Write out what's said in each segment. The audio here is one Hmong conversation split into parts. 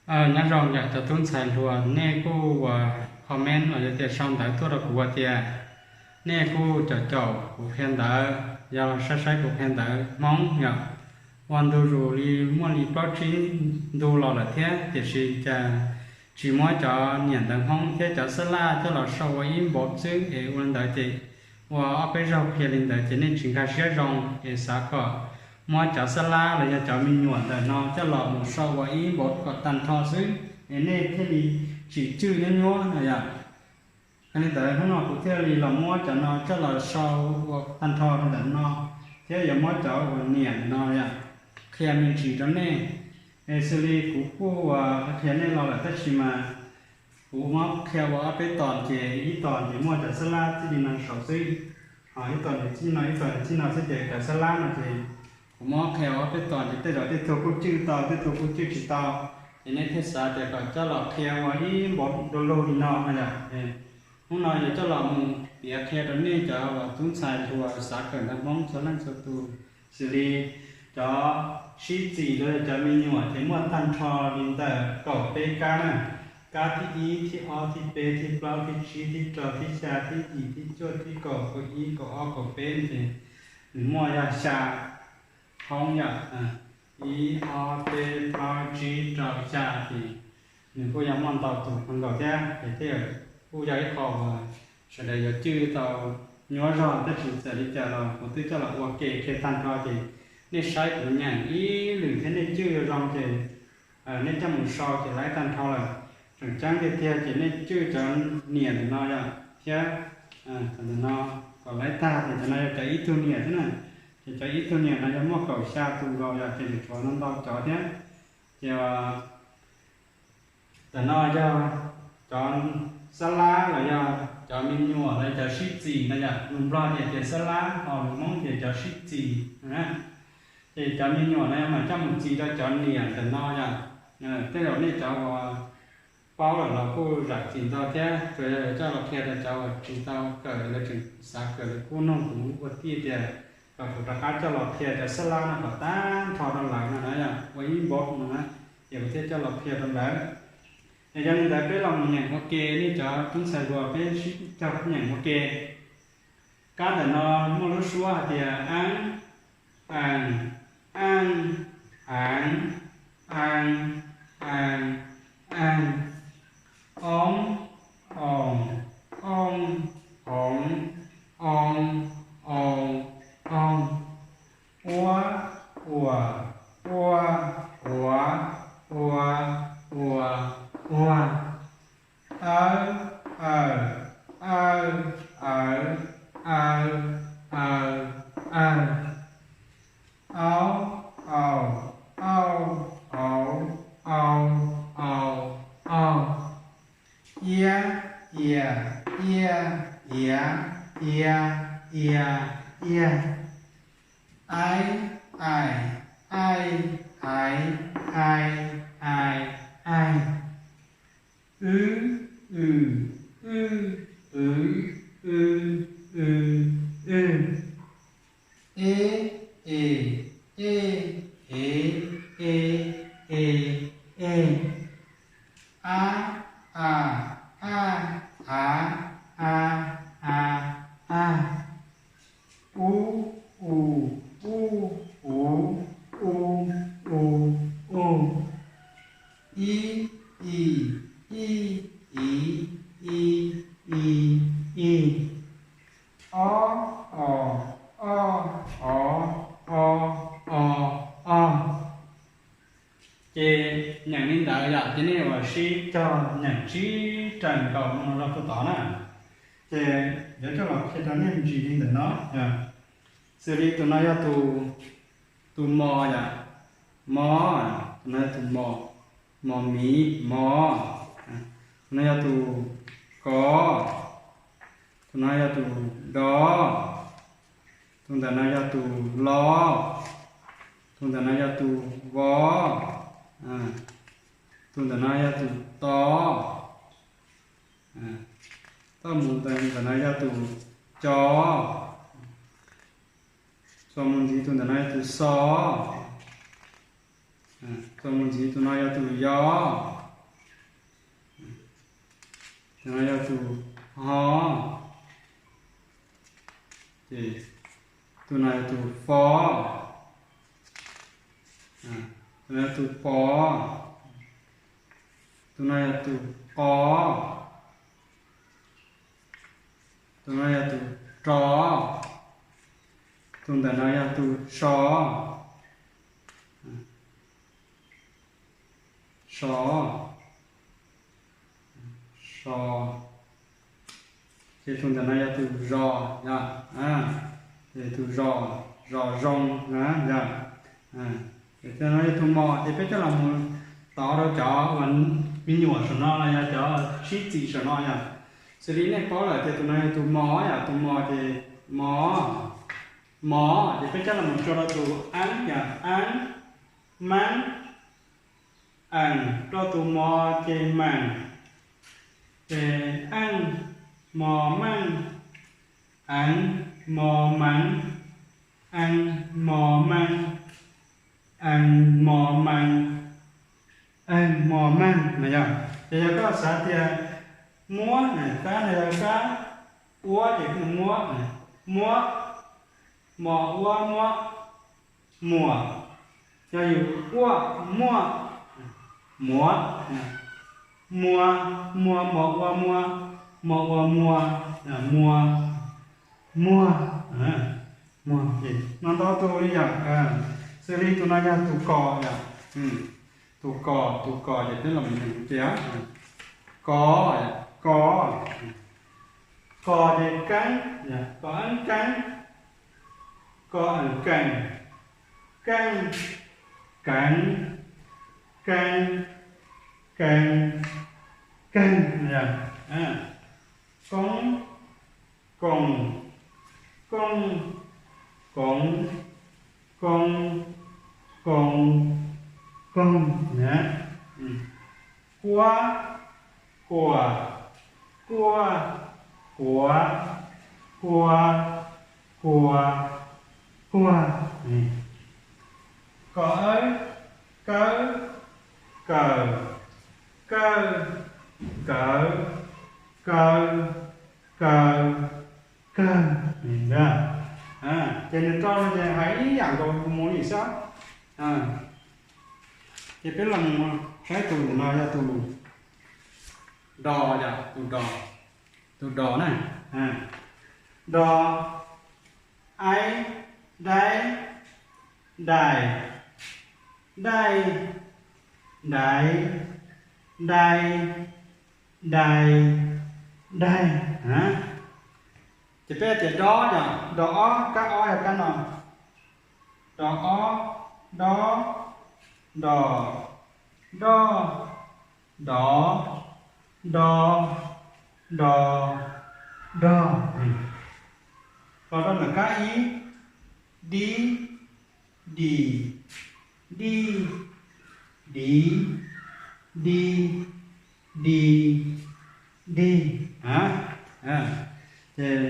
Nyob zoo yom cov tub ntxhais hluas, nej kuj uas comment los yog tias sau ntawv tuaj rau kuv hais tias nej kuj caum caum kuv qhia ntawv, yog saib saib kuv qhia ntawv Hmoob yom. Ua ntu zus li muaj li plaub tsib ntu los lawm thiab, tiam sis cas tsis muab cov niam ntawv Hmoob thiab cov xab laj coj los sau ua ib npaum xwb es ua li ntawd ces ua ob peb zaug qhia li ntawd ces nej tsis nkag siab zoo es xav kom muab cov xab laj los yog cov me nyuam ntawm no coj los mus sau ua ib npaum kom tag nrho xwb es nej thiaj li tsis cwj nyuab nyuab no yom. Yog li ntawd hnub no kuv thiaj li los muab cov no coj los sau ua tag nrho rau ntawm no, thiab yuav muab cov uas niam ntawm no yom qhia me ntsis rau nej. Es xws li kuv kuj uas qhia nej los lawm tab sis mas kuv muab qhia ua ob peb tos ces ib tos ces muaj cov xab laj txij li no saud xwb, ho ib tos ces txij no, ib tos ces txij no xwb ces cov xab laj no ces kuv muab qhia ua ob peb tos ces tej zaum tej tug kuj cwj tau, tej tug kuj cwj tsis tau, ces nej thiaj xav tias kom coj los qhia ua ib npaum du lug li no no yom. Hnub no yuav coj los mus piav qhia rau nej cov uas tub ntxhais hluas xav kawm ntawv Hmoob txhua leej txhua tus, xws li cov sib txis los yog cov me nyuam ces muaj tag nrho li ntawm kaum peb kab na. Kab thib ib, thib ob, thib peb, thib plaub, thib tsib, thib rau, thib xya, thib yim, thib cuaj, thib kaum, kaum ib, kaum ob, kaum peb ces nws muaj yog xya hoob yom. Ib, ob, peb, plaub, tsib, rau, xya ces nws kuj yog muaj ntau tus kawg nkaus thiab ces tej zaum kuj yog ib qho uas sawv daws yuav cwj tau nyuaj zog, tab sis txawm li cas los kuv twb coj los ua ke qhia tag nrho ces nej saib kuv nyeem ib lwm thiab nej cwj zoo ces nej coj mus sau ces laib tag nrho lawm. Tseem ceeb tiag tiag ces nej cwj cov niam ntawm no yom thiab, ntawm no kom laib tag ces cov no yog cov ib tug niam xwb na. Ces cov ib tug niam no yog muaj kaum xya tus nkaus yom, ces nws tshuav no ntau cov thiab. Ces ntawm no yog cov xab lab los yog cov me nyuam los yog cov sib txis no yom. Lus Nplog ces tias xab lab, ho lus Hmoob ces cov sib txis. Ces cov me nyuam no mas coj mus txis rau cov niam ntawm no yom. Tej zaum nej cov uas paub lawm los kuj zam txim ntau thiab, tsuas yog yuav coj los qhia rau cov uas tsis tau kawm, lawv tseem xav kawm, lawv kuj nug kuv ua tij tias kom kuv rov qab coj los qhia cov xab lab no kom tag nrho rau lawv no na yom, ua ib npaum no na, ces kuv thiaj coj los qhia rau lawv. Es yog li ntawd peb los mus nyeem ua ke, nej cov tub ntxhais hluas peb sib cog nyeem ua ke. Kab ntawm no muaj lub suab hais tias aab, aas, aaj, aav, aa, aa, aag, oob, oos, ooj, oov, oo, oos, oog, uab, uas, uaj, uav, ua, ua, uag, awb, awm, awj, awv, aw, aws, awg, aub, aus, auj, aus, aus, aus, aus, iab, ias, iaj, iav, ia, ia, iag, aib, ais, aij, aiv, ai, ai, aig, wb, wm, wj, wv, wj, wg, wg, eb, es, ej, ev, e, es, eg, ab, as, aj, av, a, as, ag, ub, us, uj, uv, u, us, ug, ib, is, ij, iv, i, is, ig, ob, os, oj, ov, o, os, og. Ces nyeem li ntawd yom, ces nej ua sib cog nyeem sib raws nkaus no rau puag tod na. Ces yuav coj los qhia rau nej ntsis li ntawm no yom. Xws li tus no yog tus, tus mos yom, mos, tus no yog tus mos, mos miv, mos. Tus no yog tus kos, tus no yog tus dos, tus ntawm no yog tus los, tus ntawm no yog tus vos, tus ntawm no yog tus tos, toj mus ntawm no yog tus cos, txuas mus ntxiv tus ntawm no yog tus xos, txuas mus ntxiv tus no yog tus yos, Tus no yog tus ho. Ces tus no yog tus fo. Tus no yog tus po. Tus no yog tus qo. Tus no yog tus ro. Tus ntawm no yog tus so. So. So. Ces tus ntawm no yog tus zos yog, tus zos, zos zoo na yog. Ces no yog tus mos ces peb coj los mus tov rau cov uas me nyuam saum no los yog cov sib txim saum no yog. Xws li nej paub lawm tias tus no yog tus mos yog, tus mos ces mos, mos ces peb coj los mus tso rau tus eeb yog eeb, meeb, eem, rau tus mos ces meem, ces eej, mos meej, eev, mos meev, eej, mos meej, eej, mos meej, eej, mos meej na yog. Ces yog koj xav tias muab na, kab no yog kab, uab ces muab, muab, mos uab muab, muam, yog yus uaj muaj, muav, muag, muag mos ua muag, mos ua muag, muag, muag, muag. No ntau tus li yom, xws li tus no yog tus kos yom, tus kos, tus kos ces peb los mus nyeem tias kos, kos, kos ces keeb, kos eeb keeb, kos eem keem, keej, keev, keej, keev, keej, koob, koom, kooj, koov, koo, koos, koog, kuab, kuam, kuaj, kuav, kua, kuas, kuag. Kos awb, kawb, kawm, kawj, kawv, kaw, kaw, kawg. Ces nws rau no ces hais ib yam nkaus mus li xwb. Ces peb los saib tus no yog tus do, yog tus do, tus do na. Do, aib, daib, dais, daij, daiv, dai, dai, daig. Ces peb tias dob yog do ob, kab ob yog kab no. Do ob, dob, dos, doj, dov, do, do, dog. Los rau ntawm kab ib, dib, dim, dij, div, di, di, dig. Ces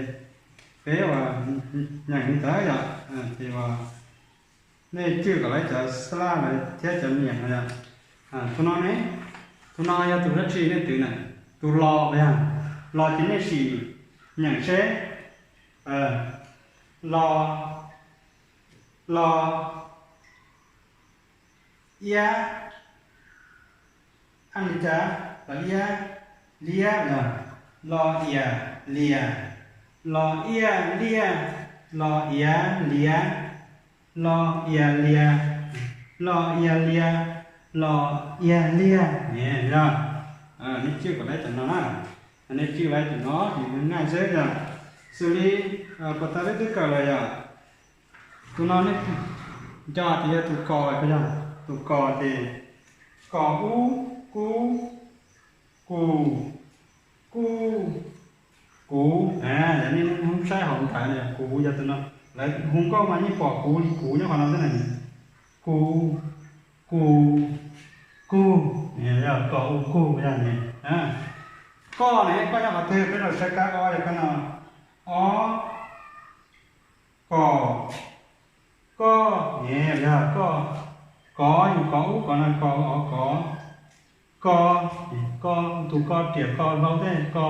peb uas nyeem li ntawd yom, ces uas nej cwj kom lawv cov xab laj lawv thiab cov niam no yog. Tus no ne, tus no yog tus dab tsi nej twv na? Tus los yog. Los ces nej sim nyeem seb. Los, los, iab, ab li cas, los iab, liab yog. Los ias, lias, los iaj, liaj, los iav, liav, los ias, lias, los ias, lias, los ias, liag. Yog, nej cwj kom lawv cov no na, nej cwj lawv cov no ces nws nyaj xwb yog. Xws li puas tau peb twb kawm lawm yog. Tus no nej nco tias yog tus kos, yog tus kos ces kos ub, kub, kus, kuj, kuv. Yog nej hnub saib hauv ntawv no yog kuv yog tus no, lawv hu nkauj mas yeej pom kuv li kuv nyob qhov no xwb na. Kuv, kus, kug, yog kos u kug yog ne. Koj ne, koj nyob qhov twg? Peb los saib kab ob yog kab no. Ob, kos, koj, yog koj, kov, yus kov ub kov no, kos, o kov, Ko, ko, tus ko riam ko hlau tej ko,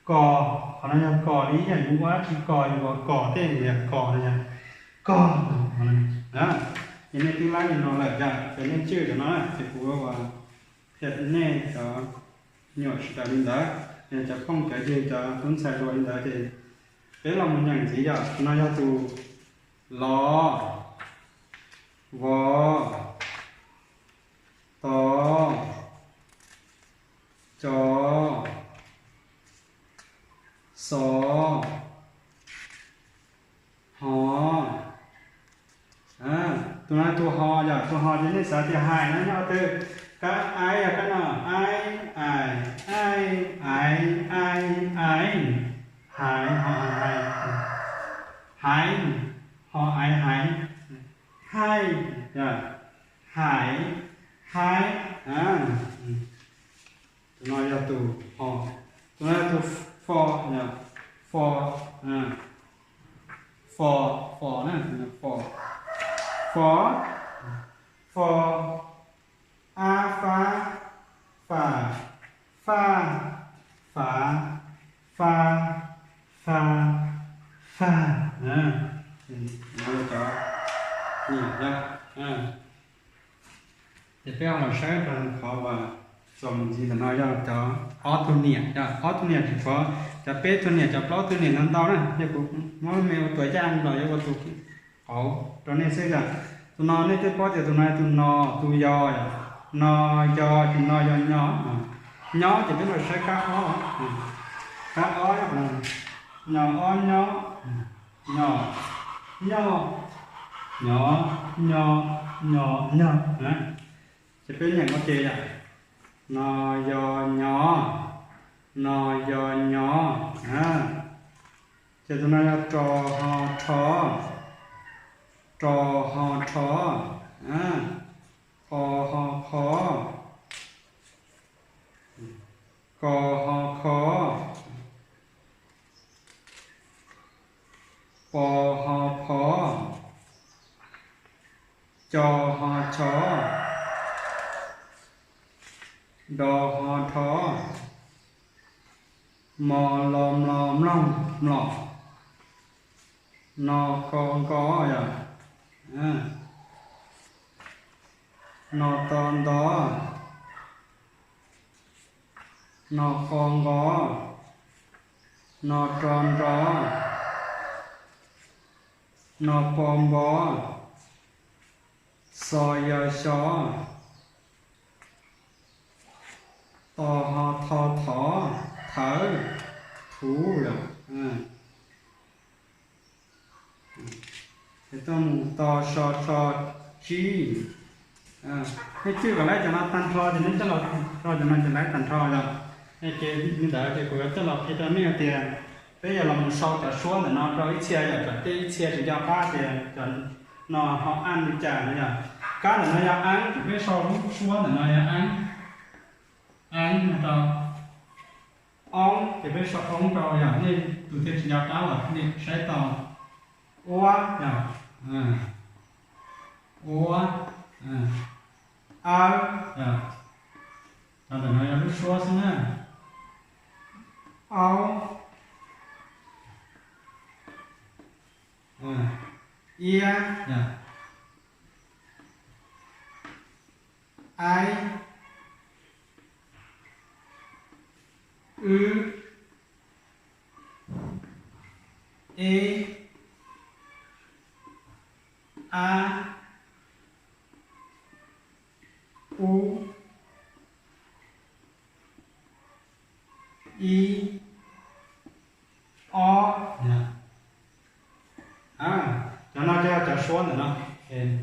ko, qhov no yog ko li ib yam yus ua dab tsi ko, yus ua ko tej yog ko no yog ko. Ces nej twb laib li no lawm yom, ces nej tswj cov no ces kuv ua qhia nej cov nyuam sawv daws li ntawd, cov phooj cov ywg cov tub ntxhais hluas li ntawd ces peb los mus nyeem ntxiv yom. No yog tus lo, vo, to, co, xo, ho. Tus no tus ho yom, tus ho ces nej xav tias hais no nyob twg, kab aib yog kab no, aib, ais, aib, ais, aib, ais, hais, ho, hais, hais, ho, ais, hais, haij, yog, hais, haib. Tus no yog tus ho, tus no yog tus fo, yog fo, fo, fo na, fo, fo, fo, ab fab, fam, faj, fav, fa, fab, faj, faj. Cov niam yom. Ces peb los saib rau qhov uas txuas mus ntxiv ntawm no yog cov ob tug niam, yog ob tug niam tsis tshuav cov peb tug niam cov plaub tug niam ntau ntau na, yog kuv muab me ua tus caj los yuav ua tus qauv rau nej xwb yom. Tus no nej twb paub tias tus no yog tus no, tus yos yom, no, yos ces no yog nyo, nyob ces peb los saib kab ob, kab ob, nyo ob nyob, nyo, nyoj, nyo, nyo, nyo, nyog. Ces peb nyeem ua ke yom, no, yos, nyo, no, yos, nyo. Ces tus no yog ro, ho, rho, ro, ho, rho, o, ho, kho, ko, ho, kho, po, ho, pho, co, ho, cho, do, ho, dho, mo, lo, mlo, mlog, mlom, no, ko, nko, yog, no, to, nto, no, qo, nqo, no, ro, nro, no, po, npo, xo, yo, xyo, to, ho, tho, thov, thawv, thuv, yog. Ces tuaj mus to, so, tso, tsib. Nej tswj kom laib cov no tag nrho ces nej coj los, cov no ces laib tag nrho yog. Ces li ntawd ces kuv yuav coj los qhia rau nej hais tias peb yuav los mus sau cov suab ntawm no rau ib txhia yom, cov tej ib txhia tsis nco qab tias cov no ho aj li cas no yog. Kab ntawm no yog ab, ces peb sau lub suab ntawm no yog ab, ab no rau. Oob, ces peb sau oob rau yog nej tus twg tsis nco qab los nej saib tau. Ua, yog, ua, ab, yog, ntawm no yog lub suab xwb na. Aub, iab, yog, aib, wb, eb, ab, ub, ib, ob. Cov no yog cov suab ntawm no,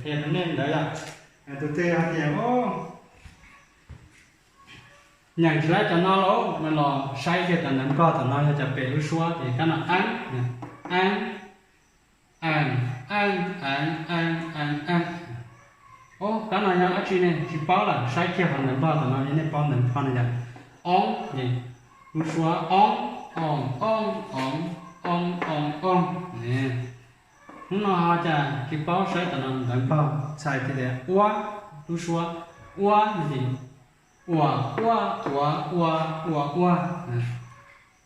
qhia rau nej ntawd yom. Tus twg hais tias nyeem tsis laib cov no los, los saib kiag cov ntawv nplog tom no yog cov pem lub suab ces kab no ab, ab, ab, ab, ab, ab, ab. Kab no yog dab tsi ne? Tsis paub lawm, saib kiag qhov ntawv nplog tom no es nej paub ntawv nplog no yog oob, lub suab oob, oos, ooj, oov, ooj, oos, oog. Hnub no ho cas tsis paub saib tom no ntawv nplog, txhais tias ua, lub suab ua no ces Uas, uaj, uav, ua, uas, uaj.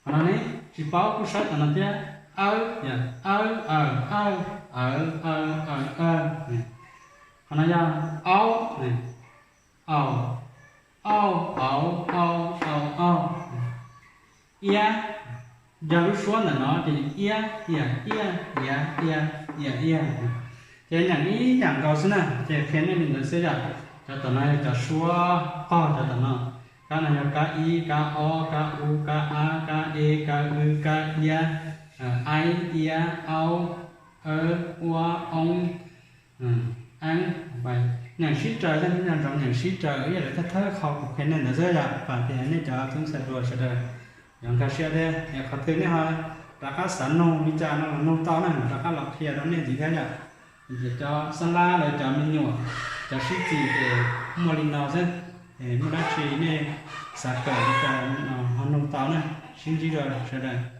Qhov no ne, tsis paub kuj saib tom no thiab, awb, yog awb, aws, awj, awv, aw, aws, awj. Qhov no yog aub, aum, auj, auv, au, au, auj. Iab, yog lub suab ntawm no ces iab, iam, iaj, iav, ia, iam, iaj. Ces nyeem ib yam nkaus xwb na, ces qhia nej li ntawd xwb yom. Cov tom no yog cov suab qog cov tom no. Kab no yog kab ib, kab ob, kab u, kab ab, kab e, kab w, kab iab, aib, iab, aub, awb, uab, oob, eeb. Nyeem sib raws, nyob nyob ntsoov nyeem sib raws ib yam li thawj thawj qho kuv qhia nej ntawd xwb yom, pam tias nej cov tub ntxhais hluas sawv daws yuav nkag siab thiab. Es qhov twg nej ho rov qab xav nug li cas no los nug tau na, rov qab los qhia rau nej ntxiv thiab yom. Ces cov xab lab los cov me nyuam, cov sib txis ces muaj li no xwb. Es muaj dab tsi nej xav kawm li cas ho nug tau na, sib ntsib dua sawv daws.